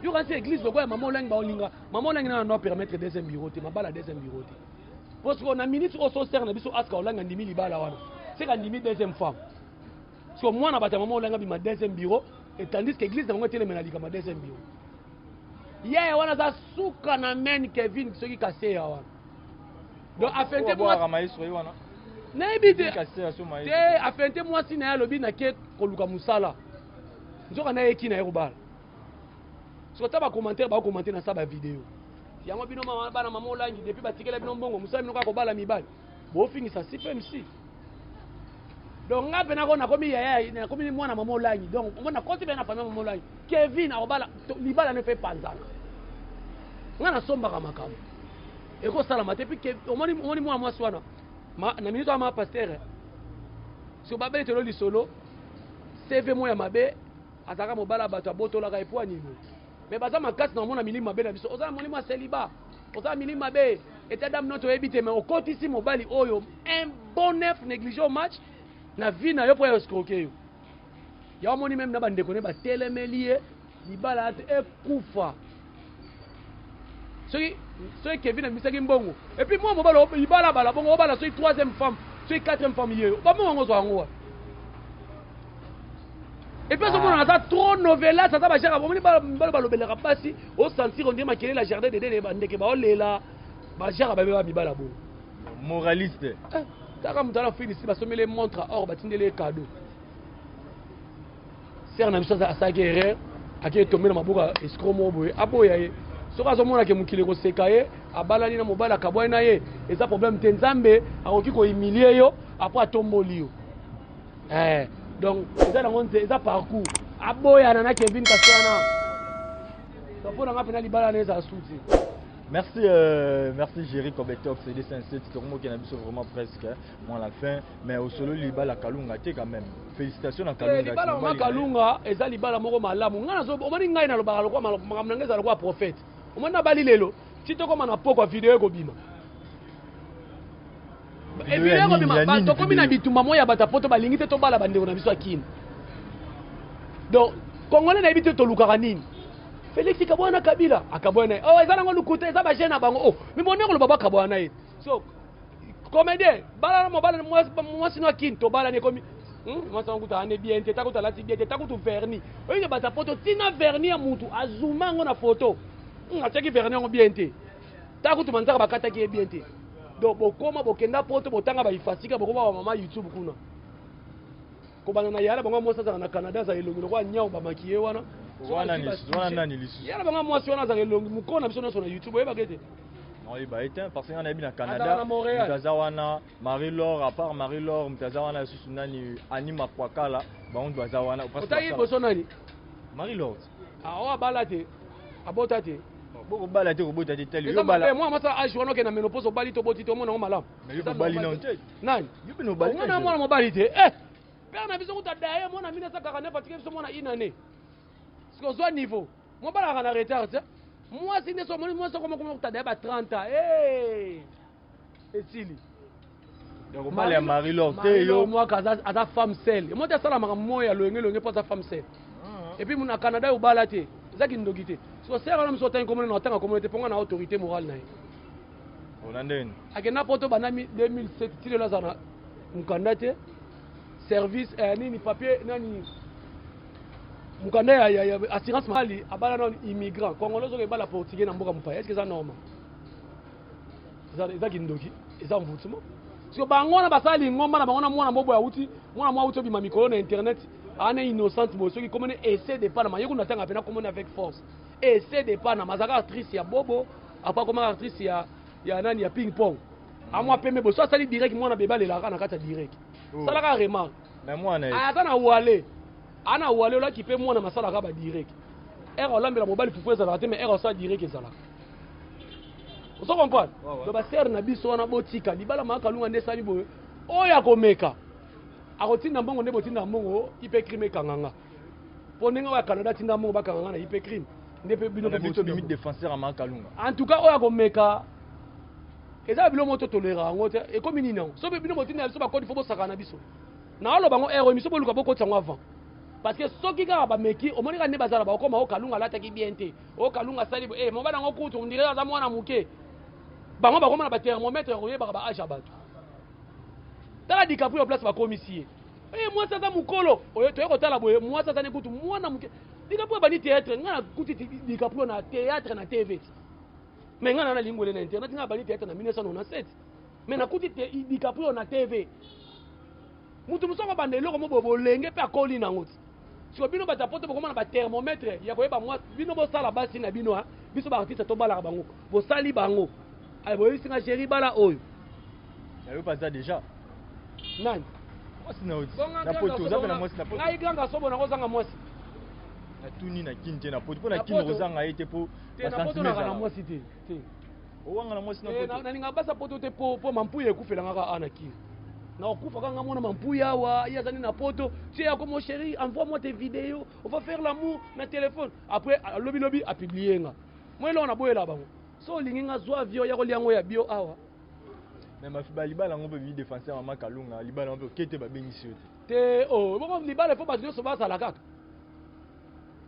yokanisi église lokola ya mama olangi baolinga mama olangi nana no permettre deuxième bureau te mabala deuxième bureau te parce que na minute oyo so sere na biso aska olangi andimi libala wana seke andimi deuxième femme siko mwana bato ya mama olangi abima deuxième bureau et tandis que église na bango etelemela likama deuxième bureau yaya wana aza suka na maine kevin soki kaseya wana donc afente Obwaka mwasi maestro ye wana. nayebi te Kaseya so maestro. te afente mwasi na ye alobi nake koluka mosala nzoka nayeki na ye kobala soki ata bacommentaire bakokommente na sa bavideo yango bino mama bana mama olangi depuis batikela bino mbongo mosala bino kaka kobala mibali bofingisa cpmc donc nga mpe nako nakomi yaya nakomi mwana mama olangi donc omoni nakoti mpe na famille mama olangi kevin akobala libala ne mpe epanzana nga nasombaka makambo ekosalama te puis omoni omoni mwana mwasi wana na minute wana ma pasteur soki babetelo lisolo cv mo ya mabe azalaka mobala ya bato abotolaka epo anini me baza makasi na komona milimo mabe na biso oza na molimo ya seliba oza na milimo mabe eta dame no toyebi te me okotisi mobali oyo un bon neuf négligé au match na vie na yo mpo ya escroke yo ya omoni meme na bandeko ne batelemeli ye libala ya te ekufa soki soki kevin abimisaki mbongo epuis mwa mobali libala bala bongo obala soki troisième femme soki quatrième femme ye yo bambongo yango ozwa yango wapi epuis azomona aza trop novelas aza bajaka omoni mibali balobelaka basi osentir ondire makelele ya jardin dedene bandeke baolela bajaka babe ba mibala bongo Moraliste. Eh, kaka moto ala finisi basomeli ye montre or batindeli ye cadeau sere na biso asalaki erreur ake etombe na maboko ya escro moko boye aboya ye soki azomona ke mokili ekoseka ye abalani na mobali akabwani na ye eza problème te nzambe akoki kohumilie yo apres atomboli yo eh, donc eza nango nze eza parcours aboyana na kevin kaswana mpo na nga mpena libala na ezala suti Merci, merci Jerry Kobetop, c'est 207, tout le monde vraiment presque, hein, moi à la fin, mais au solo libala Kalunga, t'es quand même. Félicitations à Kalunga. Eh, libala mama Kalunga, eza libala moko malamu. Nga nazo omoni ngai nalobaka lokola makambo na ngai ezala lokola prophète. Omoni nabali lelo, ti tokoma na pokwa video ekobima. Video Video ya ekobima, nini, ya nini tokomi na video? bitumba moko ya bato ya poto balingi te tobala bandeko na biso ya Kin. Donc Congolais nayebi te tolukaka nini. Félix kabwana na Kabila akabwana na ye. Oh eza nango lokuta eza ba jeune na bango. Oh mais bonne koloba bakabwana na ye. So comédien bala na mobali mwasi no akini tobalani ekomi mwasi yango kuta ane bien te takutu alati bien te takutu verni oyike bato ya poto ntina verni ya mutu azuma yango na foto atiaki verni yango bien te takutu manzaka bakataki ye bien te donc bokoma bokenda poto botanga baifasika bokoma bamama youtube kuna kobanda na yala bango mwasi azalaka na canada azala elongi lokola nyau bamaki ye wana Wana ni wana nani lisusu? Yala bango mwasi wana azalaka elongi mokolo na biso nyonso na youtube oyebaka ete Non, il est parce qu'on a vu na Azalaka Canada. na Montréal. Moto aza wana Marie-Laure, à part Marie-Laure, moto aza wana lisusu nani Annie Makwakala, bango baza wana. Otaki liboso nani? Marie-Laure. Ah, oyo abala te abota te bokobala te kobota te tali eza mabe mwana mwasi age wana okende na ménopause obali te oboti te omona yango malamu Mais yo kobali nano te. Nani? Yo mpe nobali te, Omona je. mwana mobali te eh père na biso kuta daye mwana 1949 atiki biso mwana une année siko ozwa niveau mobali azalaka na retard te mwasi nde so omoni mwasi okoma koma kuta daye ba 30 ans eh esili Donc obala ya Marie-Laure te yo. Mwaka aza femme seule mo te asalamaka moya ya loyenge loyenge mpo aza femme seule et puis na Canada obala te eza kindoki te Siko sere wana mosusu otangi komona na otanga komona te mpo nga na autorité morale na ye. Ona ndeni. Akenda poto banda 2007 ti lelo aza na mokanda te. Service eh, nini papier nani mokanda ya, ya, ya assurance mali abala nano immigrant congolais ozoka ebala portugais na mboka mopaya est-ce que eza normal? Eza kindoki, eza envoûtement. Siko bango wana basala lingomba na bango na mwana mobo awuti mwana mwa awuti obima mikolo na internet ana innocente boye soki komone essaie de panama ye kuna tanga pena komone avec force essaie de panama azalaka actrice ya bobo après akomaka actrice ya ya nani ya ping pong amwa pembe boye so asali direct mwana bebe alelaka na kati ya direct Oh. salaka remarque Mais mwana ye. aza na wale ana wale olaki mpe mwana masalaka ba direct ere olambela mobali fufu ezalaka te mais ere osala direct ezalaka ozo comprendre Ouais, ouais. donc basere na biso wana botika libala maka kalunga nde esali boye oyo akomeka akotinda mbongo nde botinda mbongo ipe crime ekanga nga mpo ndenge oyo ya canada atinda mbongo bakanga nga na ipe crime nde mpe bino Na mpe biso botinda bimi mbongo. défenseur ya Mama Kalunga. En tout cas oyo akomeka eza biloko moko totolera yango te ekomi nini yango soki bino botinda biso bakodi fo bosakana na biso naoloba yango ero émission boluka bokotisa yango avant parce que soki kaka bameki omoni kaka nde bazala bakokoma o kalunga alataki bien te o kalunga asali boye eh, mobali yango kutu ondire aza mwana moke bango bakoma na bathermomètre ya koyebaka ba age ya bato tala dicaprio place bakomisi ye e mwasi aza mokolo oyo toye kotala boye mwasi aza ne kutu mwana moke dicaprio abandi théâtre ngai nakuti dicaprio na théâtre na tv ti mais ngai na nalingwele na internet ngai abandi théâtre na 1997 mais nakuti te dicaprio na tv mutu mosusu akobanda eloko mo boye bolenge mpe akoli nango ti siko bino bato ya poto bokomona bathermomètre ya koyeba mwasi bino bosala basi na bino biso baartiste tobalaka bango bosali bango aye boyebisi nga géri bala oyo Na yo pas déjà. Nani? Mwasi na yo. Bonga Na grand poto, garçon oza pe na bonga- mwasi na poto. ngai grand garçon bona kozanga mwasi Natuni na kini te na poto. Mpo na Na kini poto. kozanga ye te mpo te na poto basentiment naka na ezala. mwasi te te Owanga na mwasi na Eh, poto. nalinga basa poto te po po mampuya ekufelanga kaka awa na kini nakokufa kaka nga mwana mampuya awa ye azali na poto tie yako mon chéri envoie moi tes vidéos on va faire l'amour na téléphone après alobi lobi apublie nga moi eloko naboyela bango so olingi nga zwa avion ya kolia yango ya bio awa Mais ma ba libala yango mpe bi défenseur mama Kalunga, libala yango mpe okete babengisi yo te. Te oh bongo libala fo bato nyonso bazala kaka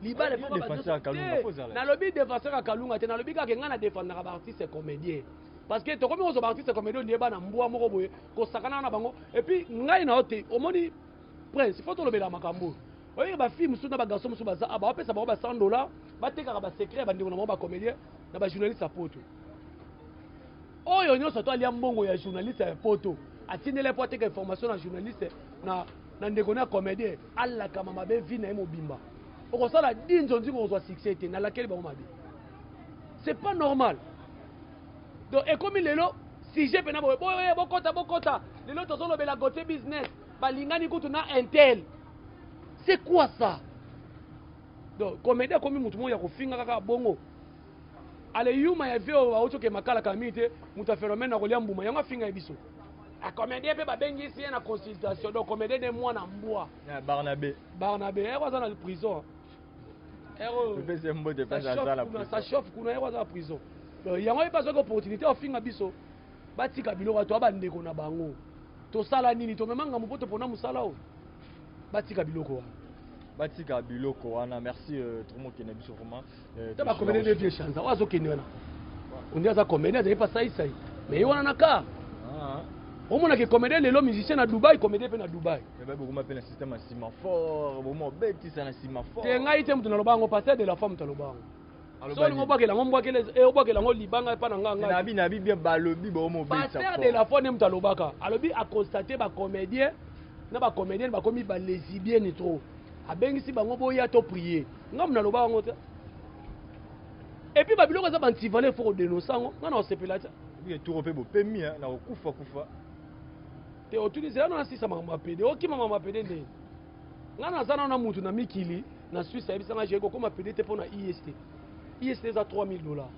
libala Yo fo bato défenseur ya nyonso Kalunga, te faut ozala. nalobi défenseur ya Kalunga te nalobi kaka ngai na défendaka ba artiste comédien parce que tokomi kozwa ba artiste comédien ondie bana mbwa moko boye kosakana na bango et puis ngai na yo te omoni prince faut tolobela makambo oyo oyebi ba fille mosusu na ba garçon mosusu baza ah, bapesa bango ba 100 dollars batekaka ba secret ya bandeko na bango ba comédien na ba journaliste ya poto oyo nyonso to alia mbongo ya journaliste ya poto atindela ye mpo ateka information na journaliste na, na ndeko na ya comédien alakama mabe vie na ye mobimba okosala dinzo nzingo okozwa succès te nalakeli bango mabe c'est pas normal donc ekomi lelo sujet mpena boye boye bokota bokota lelo tozolobela Gauthier business balingani kutu na intel c'est quoi ça donc comédien akomi motu moko ya kofinga kaka bongo ale yuma ya vie oyo bauti okende makala kala mingi te moto ya phénomène na kolia mbuma yango afinga ye biso acomédien mpe babengisi ye na consultation donc comédien nde mwana mbwa Na Barnabé. Barnabé ero aza na prison ero Topesi ye mbote ça place aza chauffe na kuna prison. ça chauffe kuna ero aza na prison donc yango ye mpe azwaki opportunité ofinga biso batika biloko to bandeko na bango tosala nini tomema ngambo mpo topona mosala oyo batika biloko wana Batika biloko wana. Merci euh, trop mokende biso vraiment. Euh, ta bacomédien nde vie chanza oyo azokende wana onde aza comédien azali mpa saisai mais ye wana na car Ah. omonaka comédien lelo musicien na dubai comédien mpe na dubai Mais ba bokoma pe na système ya ciment fort, boma obetisa na ciment fort. te ngai te moto naloba yango pasteur de la foi moto aloba yango Aloba so olingi nini? obwakela yango mbwakele eh, obwakela yango libanga epa na nga Na ngai bi na bi bien balobi boma obetisa pasteur de la foi nde moto alobaka alobi aconstate bacomédien na bacomédienne bakomi balesibienne trop abengisi bango boya to prier nga moto naloba yango te et puis babiloko eza bantivale fo kodénonce yango nga na osepela te Bi tour pe bopemi hein, na kokufa kufa. te otuni zela nano nasisa makambo ya pede okima makambo ya pede ndenge nga naza nano na mutu na mikili na Suisse ayebisanga jei kokóma pede te mpo na ist ist eza 3000 dollars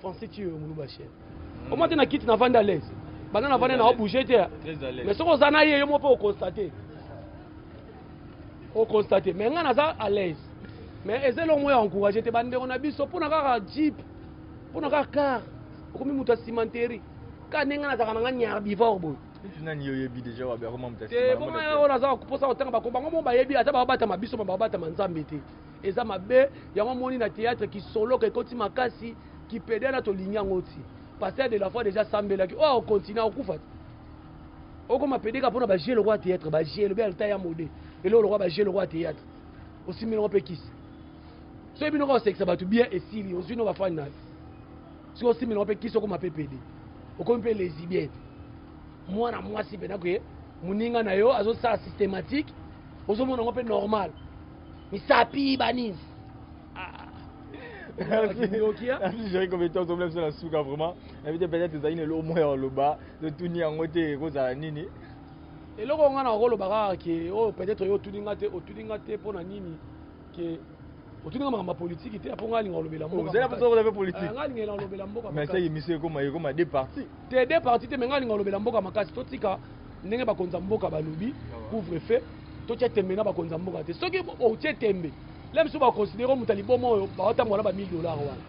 français ti oyo moluba cher omwa te na kiti navandi à l'aise banda navandi na obouge te Très à l'aise. mais soki oza na ye yo mo mpe oconstate oconstate mais nga naza à l'aise mais eza eloko moko ya encourage te bandeko na biso mpona kaka jeep mpona kaka car okomi moto ya cimenterie. Kaka ndenge nga nazalaka na nga nyarbivore boye. Neti nani yo oyebi deja wabi akoma moto ya Te sima na bongo mode oyo naza mposa kotanga bako bango mo bayebi ata babatama biso ma babatama Nzambe te. Eza mabe yango moni na théâtre kisoloka ekoti makasi kipede na tolingi yango ti. Pasteur de la foi déjà sambelaki oyo akocontinue akokufa te. Okoma pede kaka mpona ba jeu lokola théâtre ba jeu elobi alta ya mode eloko lokola ba jeu lokola théâtre osimbi nango mpe kisi soki bino kaka osekisa bato bien esili ozwi no bafani na yo soki osimbi nango mpe kisi okoma mpe pede okomi mpe lesbienne mwana mwasi mpena ke moninga na yo azosala systématique ozomona yango mpe normal misapi banini ah. Merci, Jerry Compétence, on sur la souka vraiment. Invité peut-être ezali na eloko moko ya koloba, totuni yango te ekozala nini. Eloko nga na koloba kaka ke oyo peut-être yo otuni nga te, otuni nga te mpo na nini ke otuni nga makambo ya politiki te, mpo nga alinga kolobela mboka. Ozali mposa kozala mpe politiki. Eh, nga alinga kolobela mboka. Mais ça émission ekoma ekoma deux parties. Te deux parties te, mais nga alinga kolobela mboka makasi. Totika ndenge bakonza mboka balobi couvre-feu, totia tembe na bakonza mboka te. Soki otie tembe, le mosusu baconsidere moto ya liboma oyo baotambola ba 1000 dollars wana.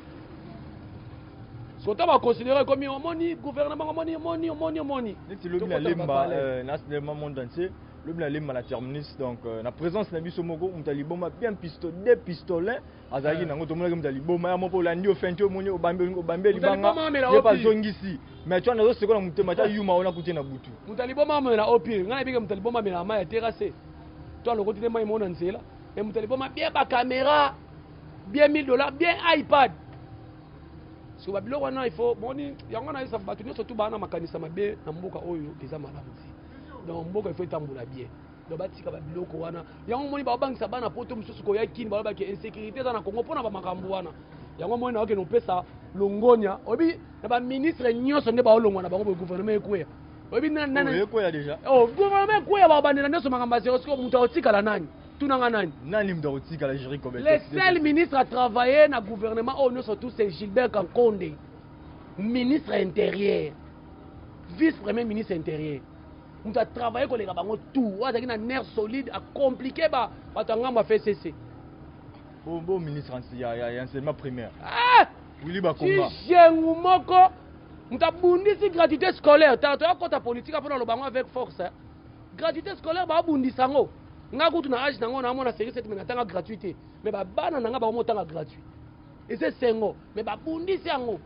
Soki baconsidere ekomi omoni gouvernement omoni omoni omoni omoni. Neti lobi na lemba na cinéma monde entier, lobi na lemba na terminus donc na présence na biso moko moto ya liboma bien pistolet deux pistolets azalaki nango tomonaki moto ya liboma ya moko olandi ofente omoni obambi obambi libanga ye bazongisi mais tu nazo seko na motema ta yuma ona kutie na butu. Moto ya liboma amela opire ngai nabike moto ya liboma amela mai ya terrasse to alokoti te mai mona nzela mais moto ya liboma bien ba caméra bien 1000 dollars bien iPad siko babiloko wana il faut boni yango wana eza bato nyonso tu baa na makanisa mabe na mboka oyo eza malamu te donc mboka il faut etambola bien donc batika babiloko wana yango omoni baobangisa bana poto mosusu koya kini balobaki insécurité eza na Congo mpona bamakambo wana yango omoni naokende kopesa longonya oyebi na baministre nyonso nde baolongwa na bango boye gouvernement ekweya oyebi nani ekweya déjà oh gouvernement ekweya babandela nyonso makambo ya zero sikoyo moto akotikala nani tunanga nani nani moto akotikala Jerry Kobete le seul ministre à travailler na gouvernement oyo nyonso tout c'est Gilbert Kankonde ministre intérieur vice premier ministre intérieur moto atravaille koleka bango tout oyo azalaki na nerf solide acomplike bato ya ngambo ya FCC bo bo ministre ya, ya, ya enseignement primaire ah! Willy Bakonga Tshijengu moko moto abundisi gratuité scolaire tala toya kota politique mpona aloba yango avec force hein. Gratuité scolaire babundisa yango nga kutu na age nango naamona série 7 mais natanga gratuit te mais babana na nga bakomotanga gratuit eza esengo mais babundisi yango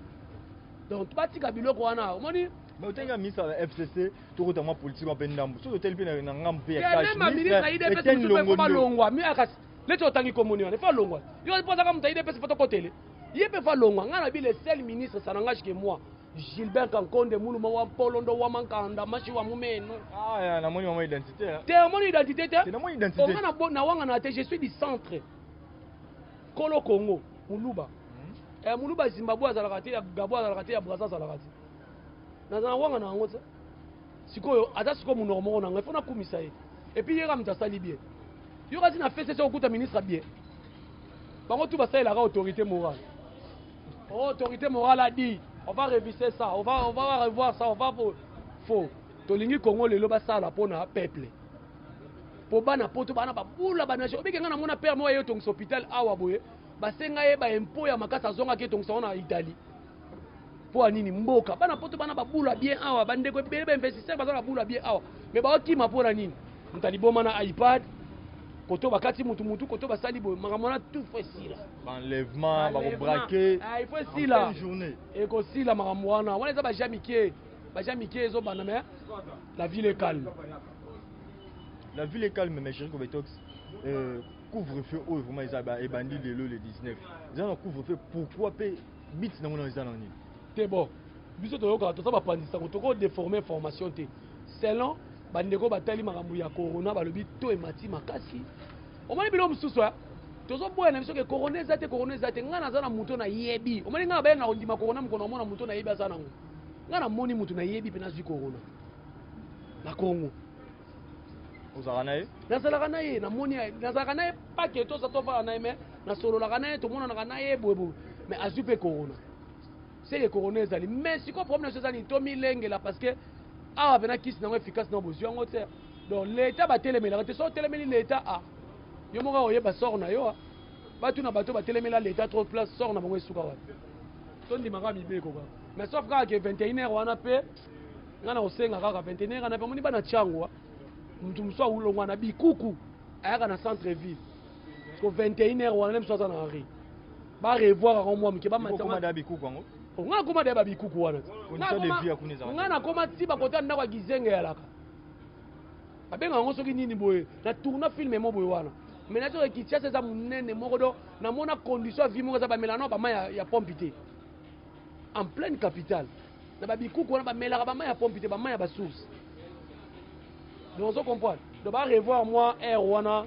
donc batika biloko wana omoni Mais otenga ministre ya FCC tokota mwa politique mpe ndambo soki oteli mpe na ngambo mpe ya cash ministre ya UDPS mosusu mpe balongwa mi akasi neti otangi komoni wana ifo alongwa yo mpo azaka moto ya UDPS fo tokotele ye mpe fo alongwa ngai na bi le seul ministre ça n'engage que moi Gilbert Kankonde muluma wa mpolondo wa mankanda mashi wa mumeno. Ah ya namoni mama identité. Te omoni identité te? Te namoni identité. Onga na na wanga na te je suis du centre. Kolo Congo muluba. Eh muluba Zimbabwe azalaka te ya Gabon azalaka te ya Brazza azalaka te. Nazala wanga na yango te. Sikoyo aza sikoyo munoko moko na ngai faut nakumisa ye. Et puis ye kaka moto asali bien. Yo kasi na FCC okuta ministre bien. Bango tout basalelaka autorité morale. Oh, autorité morale a dit, on va réviser ça, on va revoir ça, on va faux. Tolingi Congo lelo basala pona peuple. Po bana poto bana babula bana obike nga na mona père moko etongisa hôpital awa boye basenga ye ba impôt ya makasi azongaki etongisa ngo na Italie. Po ya nini mboka bana poto bana babula bien awa bandeko ebele ba investisseur baza na bula bien awa mais baokima po na nini moto aliboma na iPad koto bakati mutu mutu koto basali boye makambo wana tout faut esila enlèvement bakobrake il faut esila ekosila makambo wana wana eza baja mike baja mike ezobanda mais la ville est calme la ville est calme mais chéri Kobetox couvre-feu oyo vraiment eza ebandi lelo le 19 eza na couvre-feu pourquoi pe bit nango na eza na nini te bon biso toyokaka toza bapanzi sango toko déformer information te selon bandeko batali makambo ya corona balobi to emati makasi omoni biloko mosusu tozoboya na biso ke corona eza te corona eza te ngai naza na moto nayebi omoni ngai nabaye na kondima corona mokolo namona moto nayebi aza nango ngai namoni moto nayebi mpe nazwi corona na Congo ozalaka na ye nazalaka na ye namoni nazalaka na ye pake toza tofala na ye mais nasololaka na ye tomonanaka na ye boyeboye mais azwi mpe corona seke corona ezali mais sikoyo problème na biso eza nini tomilengela parce que awa mpena kisi nango efficace nango bozwi yango te donc l'état batelemelaka te soki otelemeli l'état a yo moko oyeba sort na yo batuna bato batelemela l'état trop place sort na bango esuka wapi tondimaka mibeko kaka. Mais sauf kaka ke 21 heures wana mpe ngai na kosenga kaka 21 heures wana mpe omoni bana Tshangu mutu mosusu awulongwa na bikuku ayaka na centre ville parce que 21 heures wana mosusu aza na Henri ba revoir yango mwa moke bamatisa bikuku yango. Ngai nakoma deya babikuku wana, ngai nakoma ti bakota ndako ya Gizenge yalaka babenga yango soki nini boye na tourna film mo boye wana. Mais na soki Kinshasa eza monene moko do namona condition ya vie moko eza bamela no bama ya pompe te en pleine capitale. Na babikuku wana bamelaka bama ya pompe te, bama ya basource. Donc ozo comprendre, donc ba revoir mwa heure wana,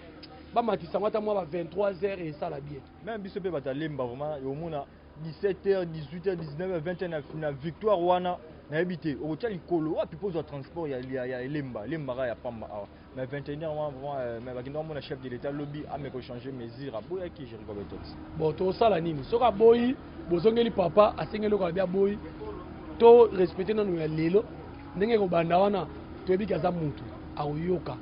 bamatisa yango ata mwa ba 23 heures esala bien. Même biso mpe bato alemba vraiment, omona 17h, 18h, 19h, 20h na Victoire wana, nayebi te okotia likolo wapi mpo ozwa transport ya Elemba, lembaka ya pamba awa. Mais 21h wana vraiment, mais bakenda komona chef de l'État lobi ameka changer mesure, aboyaki. Jericho Betox. Bon, tosala nini soki aboyi? Bozongeli papa, asengeli okola bi aboyi, to respecte nanu ya lelo ndenge kobanda wana. Toyebi ki aza mutu akoyoka,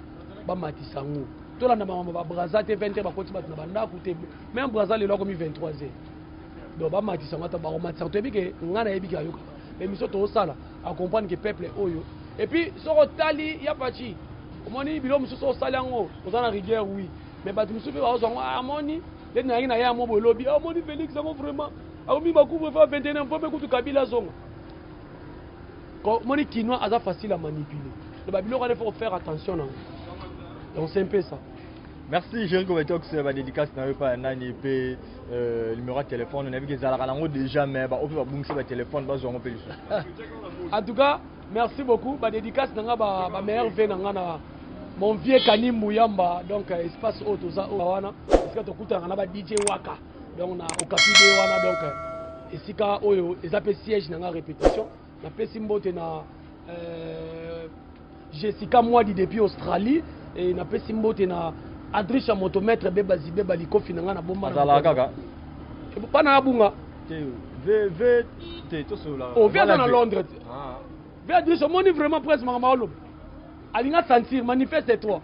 bamatisa yango. Tolanda makambo babraza te, 20 heures bakoti bato na bandako te. Même Braza lelo akomi 23 heures. Donc bamatisa yango, ata bakomatisa, toyebi ke ngai nayebi ke ayokaka émission tozosala, acomprendre ke peuple oyo. Et puis soki otali ya Paci, omoni biloko mosusu osali yango, oza na rigueur, oui, mais bato mosusu mpe bazozwa yango. Amoni neti nayaki na ye ya mo boye elobi, amoni Félix yango vraiment akomi bacouvre-feu ya 21 mpo mpe kutu Kabila azonga. Omoni Kinois aza facile à manipuler. Donc babiloko wana, il faut faire attention nango. Donc c'est un peu ça. Merci Jericho Betox. Badédicace na yo epai ya nani mpe numéro ya téléphone? Nayebi ke ezalaka nango déjà, mais baoyo mpe babungisi batelefone bazwa yango mpe lisusu. En tout cas, merci beaucoup. Badédicace na nga, bameilleur v na nga, na mon vieux Kani Muyamba. Donc espace oyo toza oyo wana, esika tokutanaka na ba DJ Waka, donc na Okapi de wana. Donc esika oyo eza mpe siège na nga répétition. Napesi mbote na Jessica Mwadi depuis Australie et napesi mbote na Adrisha motomètre beba zibeba likofi na nga na bomba. Azalaka kaka. Pana abunga. Te, v v te, tosolola. O v aza na Londres te. V Adrisha, omoni vraiment presque makambo aloba, alinga sentir manifeste toi.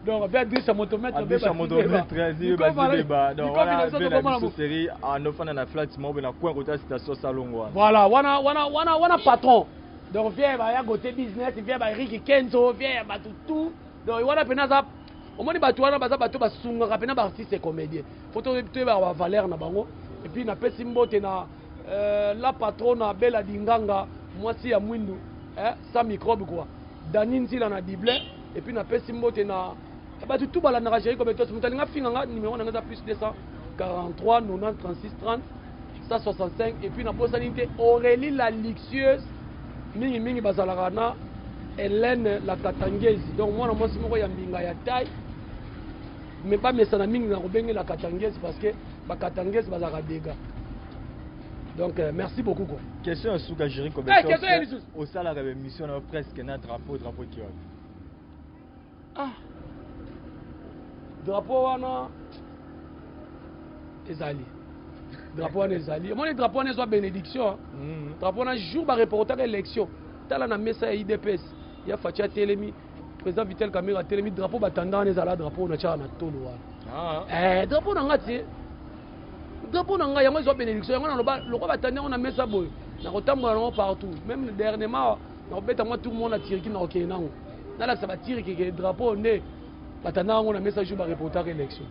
Donc v Adrisha motomètre. Adrisha motomètre zibeba zibeba. Donc wana v na biso série anofanda na flat moko na coin kota station Salongo wana. Voilà, wana wana wana wana patron. Donc vie baya gote business, vie ba Eric Kenzo, vie ya bato tout. Donc wana mpena aza, omoni bato wana baza bato basungaka mpena baartiste comédien, faut toyebaka bavaleur na bango. Et puis napesi mbote na la patronne Bela Dinganga, mwasi ya mwindu, eh, sans microbe quoi, Dani Nzila na Diblin. Et puis napesi mbote na bato tu balandaka Jericho Betos. Moto alinga finga nga, numéro na nga eza plus 243 90 36 30 165. Et puis nabosani te Aurélie la luxueuse, mingimingi bazalaka na Hélène la Katangezi. Donc mwana mwasi moko ya mbinga ya taille, mais bamesana mingi na kobengela Katangezi parce que bakatangezi bazalaka dega. Donc merci beaucoup quoi. Question ya suka, Jericho. Eh, question ya lisusu. Osalaka baémission na yo presque na drapeau. Drapeau ki wapi? Ah, drapeau wana ezali, drapeau wana ezali, omoni drapeau wana ezwa bénédiction. Drapeau wana, jour bareportaka élection, tala na mesa ya UDPS ya Fatshi atelemi, président Vital Kamerhe atelemi, drapeau batanda wana ezala drapeau na tiaka na tolo wana. Eh, drapeau na nga tie, drapeau na ngai yango ezwa bénédiction. Yango naloba lokwa batandi yango na mesa boye, nakotambola nango partout. Même dernièrement nakobeta mwa tour moko na Turquie, nakokende nango, nalakisa baturki ke drapeau nde batanda yango na mesa jour bareportaka élection.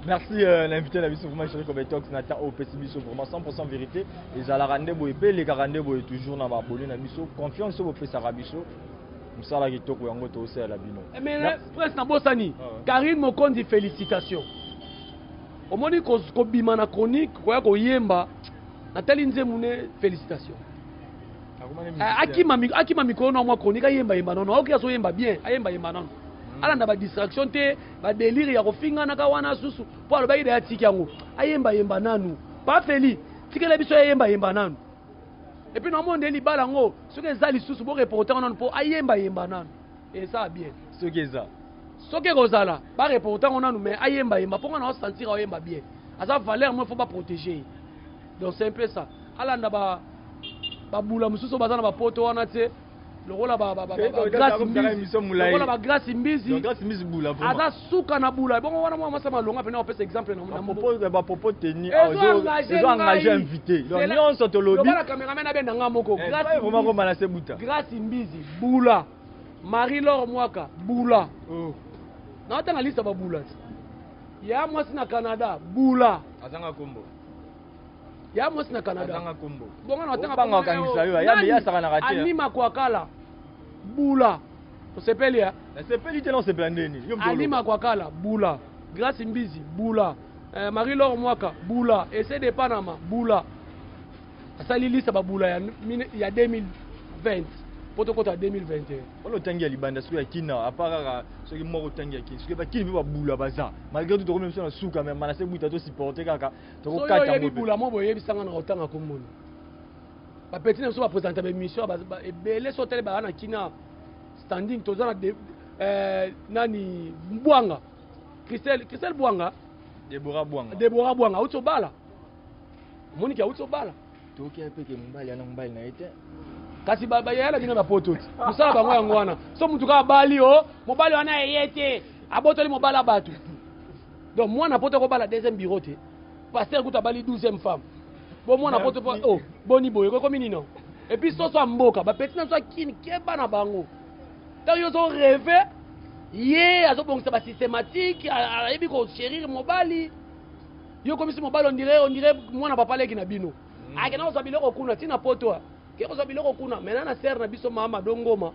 Merci l'invité na biso vraiment Jericho Betox na temps opesi biso vraiment 100% vérité. Ezalaka nde boye mpe elekaka nde boye toujours na babone na biso, confiance oyo bopesaka biso, mosala kitoko yango tozosalela bino. Eh, mais presque nabosani. Karine Mokonzi, félicitation. Omoni kobima na chronique, koya koyemba, natali nzembo ne, félicitation. Akima mikolo na mwa chronique, ayembayemba nono, aoki azoyemba bien, ayembayemba nono, alanda badistraction te, badélire ya kofinganaka wana susu mpo alobaki deya atiki yango. Ayembayemba nanu, pa Feli tikela biso, ayembayemba nanu. Et puis namoni nde libala yango soki eza lisusu, boreporter nanu mpo ayembayemba nanu, eza bien. Soki eza. Soki ekozala, bareporter yango nanu, mais ayembayemba mpo nga na osentir aoyemba bien, aza valeur mo, faut baprotéger ye. Donc c'est un peu ça. Alanda babula mosusu oyo baza na bapoto wana te. Lokola lokola bagrace Mbizi. Grâce Mbizi bula vraiment. Aza suka na bula. Bongo wana mwa mwasi malonga mpena opesa exemple na bapropos teni ezo engage invité. Donc nyonso tolobi. Lokola cameraman abenda nga moko. Grâce vraiment ko Manassé Bouta. Grâce Mbizi bula. Marie Laure Mwaka bula. Oh. Na otanga lista ba bula. Ya mwasi na Canada bula. Azanga kombo. Ya mwasi na Canada. Azanga kombo. Bongo na otanga banga kangisa yo ya ya saka na kate. Anima Kwakala bula. Osepeli ya? Nasepeli te, non, sepela ndeni. Yo mtu Anima Kwakala bula. Grâce Mbizi bula. Marie Laure Mwaka bula. Ese de Panama bula. Asali lista babula ya 2020 po tokota 2021. Wana otangi ya libanda, soki ya kina apa kaka, soki moko otangi ya kini, soki bakini mpe babula baza malgré tout. Tokomi biso na suka, mais Manassé Bouta tosupporte kaka. Soki tokokata oyebi yango mpe. Bula mo boyebisanga na kotanga komboni bapeti na biso baprésente baémission ebele. So otele baya na kina standing, toza na nani, Bwanga Christelle, Christelle Bwanga. Debora Bwanga. Debora Bwanga auti obala, omoniki auti obala. Toki mpe ke mobali ana mobali na ye te. Kasi bayala bino na poto ti mosala bango yango wana. So mutu kaka abali, o mobali wana eye te, abotoli mobali ya bato. Donc mwana poto akobala deuxième bureau te. Pasteur kuta abali 12e femme. Bo mwana poto po oh, boni boye ekomi nino. Et puis soso ya mboka, bapeti na biso akini, keba na bango. Ntango yo ozorêver, ye azobongisa basystématique, ayebi kochérir mobali. Yo komisi mobali ondire mwana papa leki na bino. Akenda kozwa biloko kuna ntina poto, ke kozwa biloko kuna. Maintenant na sere na biso mama Dongoma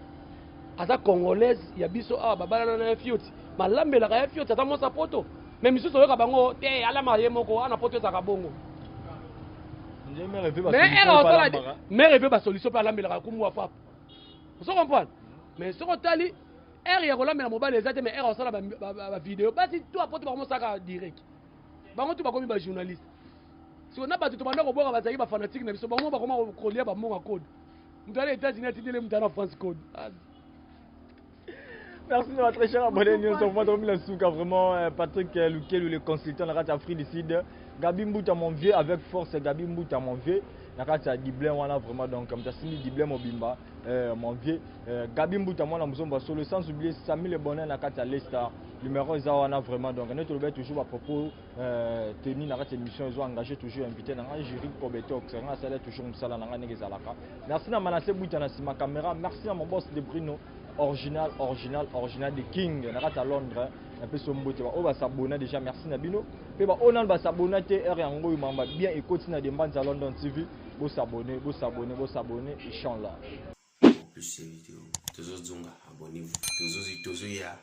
aza Congolaise ya biso awa, babalana na ye fioti, malambelaka ye fioti, aza mwasi ya poto. Mais misusu oyoka bango te, alama ye moko ana poto ezalaka bongo. Mais ere osala mare epe basolution mpe alambelaka kumu wa papa, ozo comprendre. Mais soki otali ere ya kolambela mobali eza te, mais ere osala bavideo, basi to apoto bakomosaka direct, bango tu bakomi bajournaliste. Siko na bato tobanda kobwaka, bazalaki bafanatike na biso, bango bakoma kolia bambongo code. Moto ala États-Unis atindeli moto ana France code. Ah. Merci na très cher abonné nyonso. Vraiment tokomi na suka vraiment. Patrick Lukelu, le consultant na kati ya Afrique du Sud. Gabi Mbuta, mon vieux avec force. Gabi Mbuta, mon vieux na kati ya Dublin wana vraiment. Donc moto asimbi Dublin mobimba, mon vieux Gabi Mbuta, mwana mozomba solo. Sans oublier Sami le Bonheur na kati ya Leicester, numéro eza wana vraiment. Donc nde tolobi toujours bapropos teni na kati ya émission ezo engagé toujours invité na ngai Jury Kobetox, nga asala toujours mosala na ngai ndenge ezalaka. Merci na Manassé Bouta na nsima caméra. Merci na mon boss de Brino original, original, original de King na kati ya Londres. Napesi yo mbote. Baoyo basabona déjà, merci na bino. Mpe baoyo nano basabona te, heure yango oyo mamba bien ekoti na Dembanza London TV. Bosabone, bosabone, bosabone echan là. Pour plus de vidéos, tozozonga, abonnez-vous. Tozoya.